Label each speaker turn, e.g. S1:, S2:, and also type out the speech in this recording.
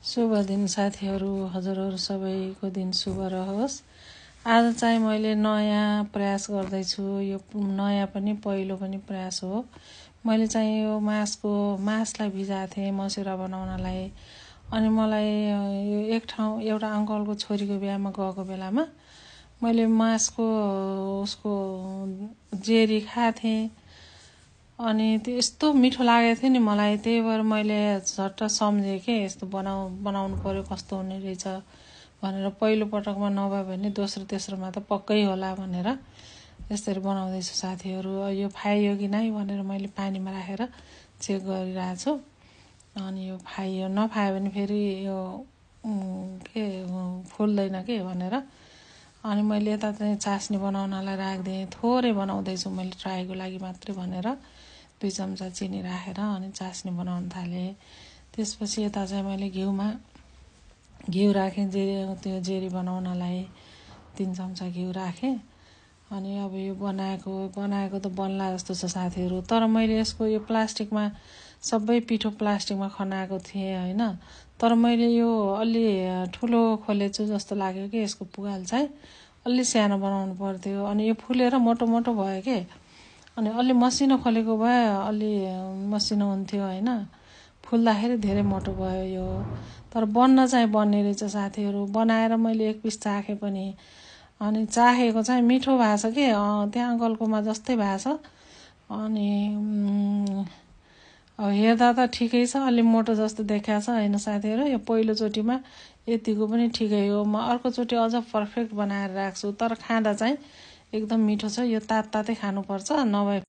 S1: शुभ दिन साथीहरू, हजुरहरू सबैको दिन शुभ रहोस्। आज चाहिँ मैले नयाँ प्रयास गर्दैछु। यो नयाँ पनि पहिलो पनि प्रयास हो। मैले चाहिँ यो मासलाई भिजाएको थिएँ मसिरा बनाउनलाई। अनि मलाई यो एउटा अङ्कलको छोरीको बिहामा गएको बेलामा मैले उसको जेरी खाएको थिएँ। अनि त्यो यस्तो मिठो लागेको थियो नि मलाई, त्यही भएर मैले झट्ट सम्झेँ कि यस्तो बनाउनु पर्यो, कस्तो हुने रहेछ भनेर। पहिलो पटकमा नभए भने दोस्रो तेस्रोमा त पक्कै होला भनेर यसरी बनाउँदैछु साथीहरू। यो फाइयो कि नै भनेर मैले पानीमा राखेर चेक गरिरहेको छु। अनि यो फाइयो, नफायो भने फेरि यो फुल्दैन के भनेर। अनि मैले यता चाहिँ चास्नी बनाउनलाई राखिदिएँ। थोरै बनाउँदैछु मैले, ट्राईको लागि मात्रै भनेर 2 चम्चा चिनी राखेर अनि चास्नी बनाउन थालेँ। त्यसपछि यता चाहिँ मैले घिउ राखेँ, त्यो जेरी बनाउनलाई 3 चम्चा घिउ राखेँ। अनि अब यो बनाएको त बन्ला जस्तो छ साथीहरू। तर मैले यसको यो प्लास्टिकमा सबै पिठो प्लास्टिकमा खनाएको थिएँ होइन। तर मैले यो अलि ठुलो खोलेछु जस्तो लाग्यो कि यसको पुगाल चाहिँ अलि सानो बनाउनु पर्थ्यो। अनि यो फुलेर मोटो मोटो भयो कि, अनि अलि मसिनो खोलेको भए अलि मसिनो हुन्थ्यो होइन। फुल्दाखेरि धेरै मोटो भयो यो। तर बन्न चाहिँ बन्ने रहेछ साथीहरू। बनाएर मैले 1 पिस चाखेँ पनि। अनि चाखेको चाहिँ मिठो भएको छ कि, त्यहाँ अङ्कलकोमा जस्तै भएको छ। अनि अब हेर्दा त ठिकै छ, अलि मोटो जस्तो देखाएको छ होइन साथीहरू। यो पहिलोचोटिमा यतिको पनि ठिकै हो। म अर्कोचोटि अझ पर्फेक्ट बनाएर राख्छु। तर खाँदा चाहिँ एकदम मिठो छ। यो तातै खानुपर्छ, नभए